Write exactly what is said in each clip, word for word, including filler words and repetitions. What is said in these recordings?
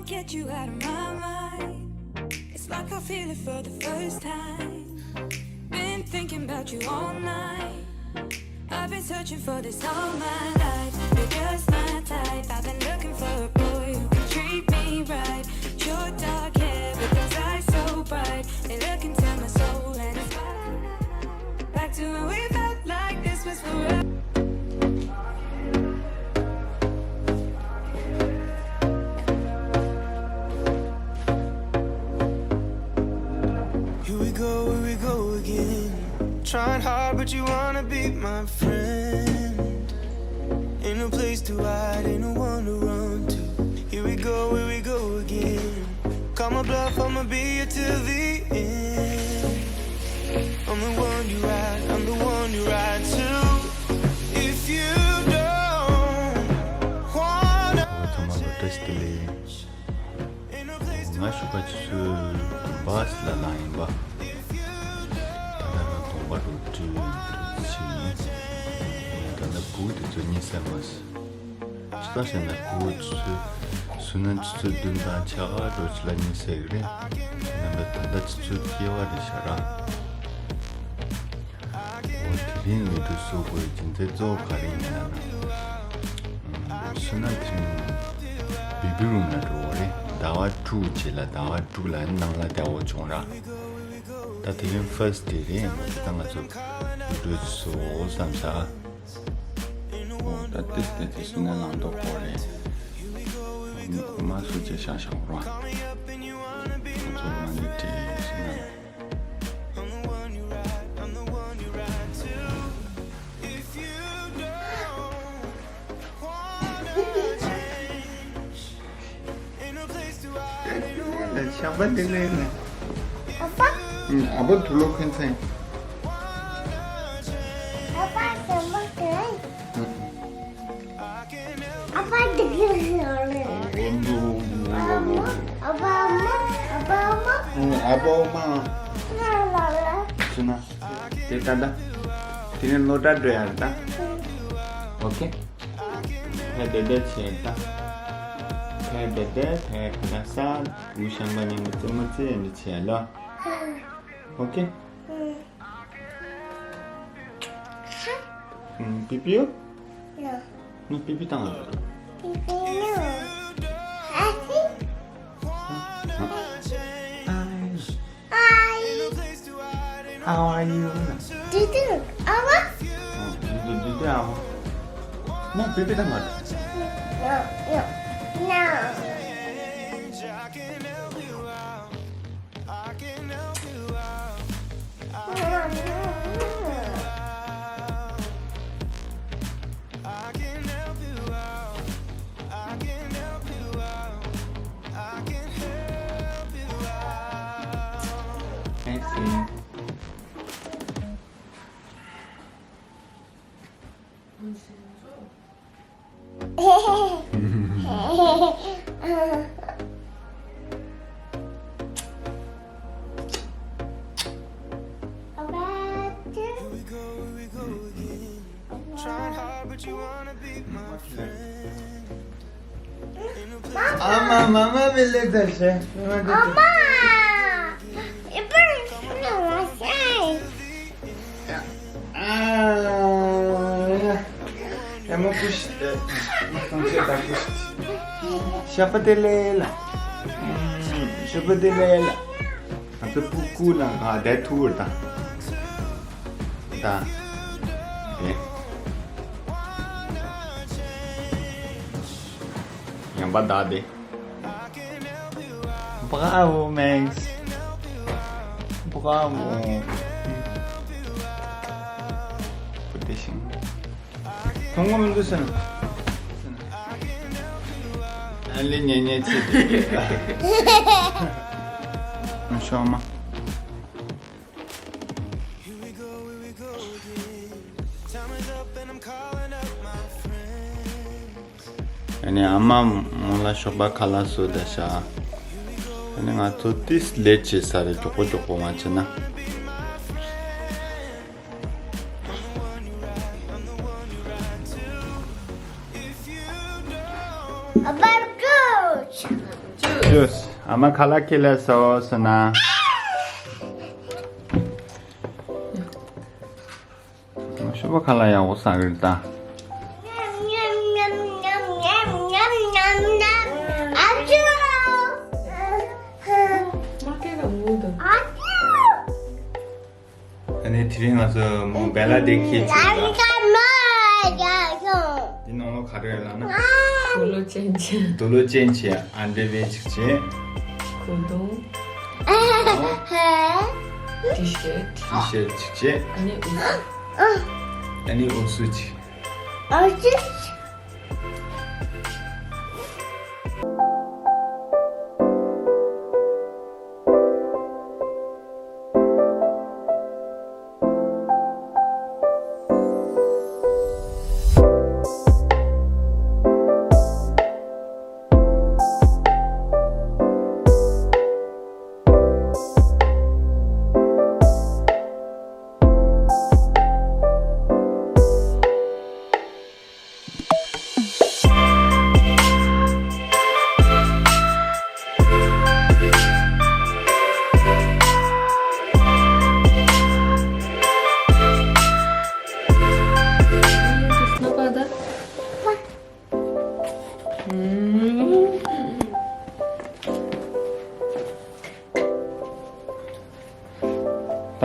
Get you out of my mind. It's like I feel it for the first time. Been thinking about you all night. I've been searching for this all my life. You're just my type. I've been looking for a boy who can treat me right. Your dark hair with those eyes so bright. They look into my soul and it's back to when we felt like this was forever. Here we go, here we go again. Trying hard, but you wanna be my friend. Ain't no place to hide, ain't no one to run to. Here we go, here we go again. Call my bluff, I'ma be here till the end. I'm the one you ride, I'm the one you ride to. If you don't wanna ཚང་མ་ལ་བཀྲ་ཤིས་བདེ་ལེགས། ང་ཞོགས་པ་ཆུ་ཚོད་དགུ་པ་ལ་ལངས་ཡིན་པ། ད་ལྟ་ང་དགོན་པ་རུ་འགྲོ་ཕྱིན་ཡིན། ད་ལྟ་ཕྲུ་གུ་དེ་ཚོ་གཉིད་སད་མ་སོང་། ཅི་ལྟར་ཟེར་ན་ཕྲུ་གུ་ཆུ་ཚོད་བཟོས་ན་ཆུ་ཚོད་བདུན་དང་ཕྱེད་ཀ་འགྲོ་ཅིག་ལ་གཉིད་སད་ཀྱི་རེད། ཡིན་ནའི་ད་ལྟ་ཆུ་ཚོད་བརྒྱད་པ་རེད་ཤག་ར། འོ་དེ་རིང་ངེད་ཚོ་བཟོ་དགོས་རྒྱུ་མཚན་གཙོ་བོ་ག་རེ་ཡིན་ན། ཨམ། བཟོས་ན་དེ་རིང་བེ་བི་རུམ་ལ་འགྲོ་དགོས་རེད། ཟླ་བ་དྲུག་རྗེས་ལ་ཟླ་བ་དྲུག་ལ་ནང་ལ་བསྡད་དགོས་བྱུང་ར། ད་དེ་རིང་ཕར་སི་ཊི་ཌེ་རེད། ད་ང་ཚོ་བི་ཌི་ཡོ་བཟོ་དགོས་བསམ་ཤག་འོ་ད་ཏིག་ཏིག་ཏིག་སུ་ནས་ལངས་མདོག་ཁོག་རེད། མ་སུ་ཅེ་ཤང་ཤང་རོ། ང་ཚོ་མ་ནི་ཏི་སུ་ན། ཞག་པ་དེ་ལས་ནས། ཨ་ཕ། ཨ་ཕ་དུ་ལོ་ཁན་ཚན། ཨ་ཕ་ཞག་པ་དེ་ལས། ཨ་ཕ་དེ་ལས་ལ་ལས། ཨ་ཕ་མ། ཨ་ཕ་མ། ཨ་ཕ་མ། ཨ་ཕ་མ། ལ་ལ་ལ། ཤི་ན། དེ་ད་ད། དེ་ནས་སློབ་གྲྭ་འགྲོ་ཡ་རེད་ད། ཨོ་ཁེ། ཕེ་བེ་བེ་བྱས་ད། ཕེ་བེ་བེ་ཕེ་ཕེ་ད་ས། བུ་ཤམ་པ་ཉིན་མོ་ཙི་མོ་ཙི་ཡན་དུ་བྱས་ལ། ཨོ་ཁེ། ཨུམ། པི་པི་ཡོ། ནི་པི་པི་བཏང་ལ། པི་པི་ནོ། ཨ་ཧི། ཨ་ཧི། Hi. How are you? Did you, Awa? Did you, did you, Awa? No, baby, don't matter. No, no, no. I can help you out. I can help you out. Thanks, Ian. Trying hard, but you wanna be my friend. Ama, mama bile taşı. Ama. Ama kuş. Şapatele la. Şapatele la. ང་ཚོ་སྤུ་གུ་ལ་ང་བསྡད་ཐུབ་པར་ད། ད། དེ། ཡང་པ་ད་དེ། Bravo, Max. Bravo. Puteşin. ཐོང་གོ་མི་འདུག་ཟེར་ན། ཨ་ལེ་ཉེ་ཉེ་ཚེ་དེ། ཤོག་མ། ཨ་ནི་ཨ་མ་མོ་ལ་ཞོགས་པ་ཁ་ལག་བཟོས་བསྡད་ཤག་ཨ་ནི་ང་ཚོ་ཏིས་ལེ་བྱེད་ས་རེད། མགྱོགས་པོ་མགྱོགས་པོ་མ་བྱེད་ན། About goats. Juice. ཨ་མ་ཁ་ལག་ཁྱེར་ལ་སོ་སོ་ན། ཤོ་པ་ཁ་ལག་ཡག་པོ་ཟ་གི་རེད་ད། ཨ་ནི་དེ་རིང་ང་ཚོ་མོ་བེ་ལ་དེ་ཁྱེར་བྱུང་ད། འདི་ནང་ལོགས་ག་རེ་ལབ་ན། དུག་ལོག་ཅན་གྱི། དུག་ལོག་ཅན་གྱི་ཨན་ཌེ་བེ་གཅིག་བྱས། གོས་ཐུང་། ཊི་ཤར་ཊི་ཤར་གཅིག་བྱས། ཨ་ནི་ཨུ་སུ། ཨ་ནི་ཨུ་སུ་གཅིག་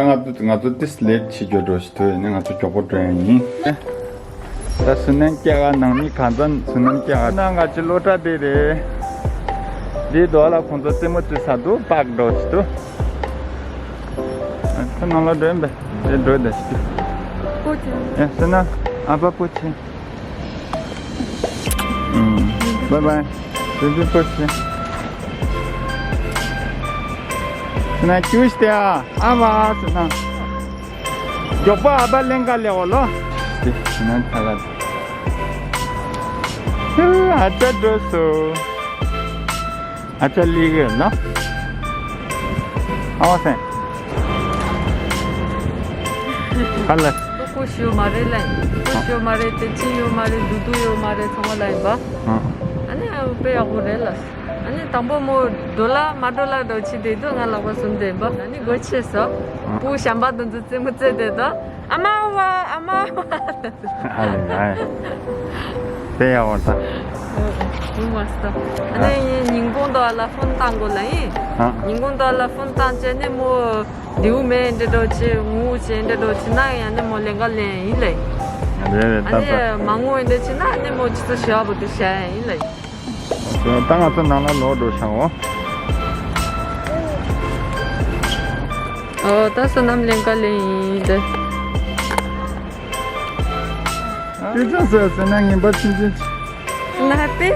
ད་ང་ཚོ་ང་ཚོ་ཏིས་ལེཊ་བྱེད་རྒྱུ་འགྲོ་ཞིག་ཐུག་ཡིན་ན་ང་ཚོ་མགྱོགས་པོ་འགྲོ་ཡ་ཡིན། ད་བསོད་ནམས་སྐྱེ་ག་ནང་མི་གང་ཚང་བསོད་ནམས་སྐྱེ་ག་ནང་ང་ཚོ་སློབ་གྲྭ་དེ་རེད། དེའི་རྡོ་ལ་ཁོང་ཚོ་རྩེད་མོ་རྩེ་ས་འདུག་པཱརྐ་འགྲོ་ཞིག་འདུག་ཁོ་ནང་ལ་འགྲོ་ཡིན་པས་དེ་འགྲོ་ད་ཞིག་འདུག་ཨེ་བསོད་ནམས་ཨ་ཕ་པོ་ཆེ། ཨུམ། བཱའི་བཱའི། བཱའི་བཱའི་པོ་ཆེ། སི་ན་ཁྱུ་ཤི་ཏེ་ཨ་ཨ་བ་སི་ན། མགྱོགས་པོ་ཨ་བ་ལེན་ག་ལེ་འོ་ལོ། སི་ན་ཐ་ག་ཨ་ཅག་འགྲོ་སོ། ཨ་ཅག་ལི་གི་ལོ། ཨ་བ་སེ། ག་ལེ། ལོ་ཀོ་ཤི་ཡོད་མ་རེད་ལ། ཀོ་ཤི་ཡོད་མ་རེད་དེ་ཅི་ཡོད་མ་རེད་དུ་དུ་ཡོད་མ་རེད་ཚང་མ་ལ་ཡིན་པ། ཨ་ནི་ཨ་བུ་དཔེ་ཡག་པོ་རེད་ལ། ཨ་ནི་དང་པོ་མོ་འགྲོ་ལ་མ་འགྲོ་ལ་འགྲོ་ཆི་དེ་དུ་ང་ལག་པ་ཟུམ་དེ་འབའ། ཨ་ནི་སྒོ་ཕྱེ་སོ། ཨ། བུ་གཞན་པ་དུ་འཛུ་རྩེད་མོ་རྩེ་དེ་དོ། ཨ་མ་བ་ཨ་མ་བ། ཨ་ལེ་ཨ། དེ་ཡག་པོ་ད། བུ་མ་སོ། ཨ་ནི་ཡིན་ཉིན་གུང་དོ་ལ་ཧྥོན་བཏང་དགོས་ལ་ཡིན། ཨ། ཉིན་གུང་དོ་ལ་ཧྥོན་བཏང་བྱས་ནི་མོ། དེའུ་མེད་འདྲེ་འགྲོ་ཆེ་ངུ་ཆེ་འདྲེ་འགྲོ་ཆེ་ན་ཡང་ནི་མོ་ལེན་ག་ལེན་ཡིན་ལེ། རེད་རེད་ད་ཨ་ནི་ད། མ་ངུ་འདྲེ་ཆེ་ན་ནི་མོ་ཆུ་ཚོད་བཞི་བ་དེ་བྱ་ཡིན་ལེ། ད་ང་ཚོ་ནང་ལ་ལོག་འགྲོ་ཤག་འོ། ཨོ་ད་བསོད་ནམས་ལེན་ག་ལེན་ཡིན་ཏེ། ཅི་ཅི་ཟེར་ཟེར་ན་ངན་པ་ཆུང་ཆུང་ཆེ། ན་ཧེ་པི།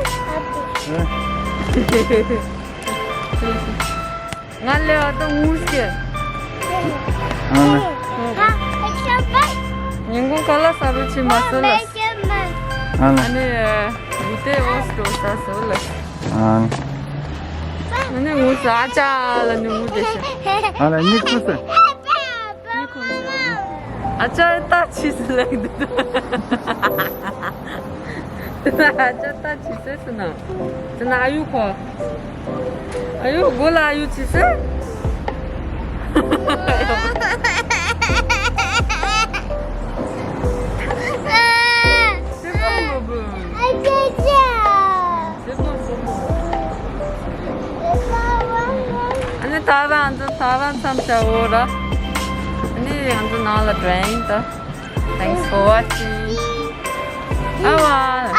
ཨེ། ང་ལེ་བ་དང་ངུ་སྐྱེ། ཨ་ལེ། ཉིན་གུང་ཁ་ལག་ཟ་རུ་ཕྱིན་མ་སོང་ལ། ཨ་ལེ། ཨ་ནི་བུ་དེ་འོ་སི་འགྲོ་ས་སོ་ལ། ཨ་ལེ། ཨ་ནི་ངུ་ས་ཨ་ཅག་ལ་ནི་ངུ་དེ་ཤ། ཨ་ལེ་གཉིད་ཁུག་སོང་། ཨ་ཅག་ད་ཕྱིས་སུ་ལེགས་འདུག་ཨ་ཅག་ད་ཕྱིས་སུ་ན། དེ་ན་ཨ་ཡུ་ཁོ། ཨ་ཡུ་མགོ་ལ་ཨ་ཡུ་ཕྱིས་སུ། སེ་པོ་མོ་བུ། སེ་པོ་སེ་པོ། ཨ་ནི་ད་བ་ང་ཚོ་ད་བ་མཚམས་བྱ་འོ་ར། ཨ་ནི་ང་ཚོ་ནང་ལ་འགྲོ་ཡིན་ད། Thanks for watching. ཨ་བ།